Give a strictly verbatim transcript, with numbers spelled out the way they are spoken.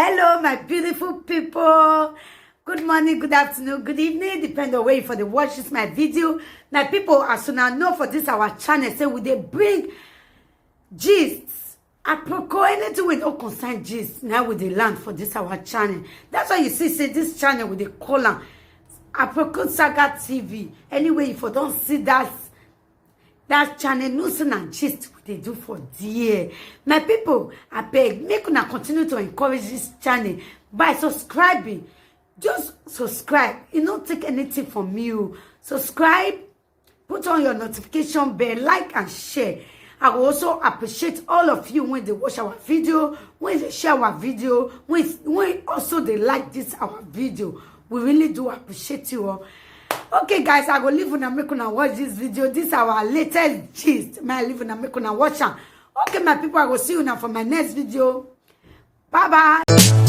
Hello, my beautiful people. Good morning, good afternoon, good evening, depend on where you for the watch this my video. My people, as soon as know for this our channel, say we dey bring gist. Aproko, anything we don't concern gist, now we dey land for this our channel. That's why you see, say this channel we dey call am Aproko Saga T V. Anyway, if you don't see that that channel, no say na gist we dey do for there. My people, I beg, make una continue to encourage this channel by subscribing. Just subscribe. You no take anything from you. Subscribe, put on your notification bell, like and share. I will also appreciate all of you when they watch our video, when they share our video, when, when also they like this our video. We really do appreciate you all. Okay, guys, I go leave una make una watch this video. This our latest gist. My leave una make una watch am. Okay, my people, I go see you now for my next video. Bye bye.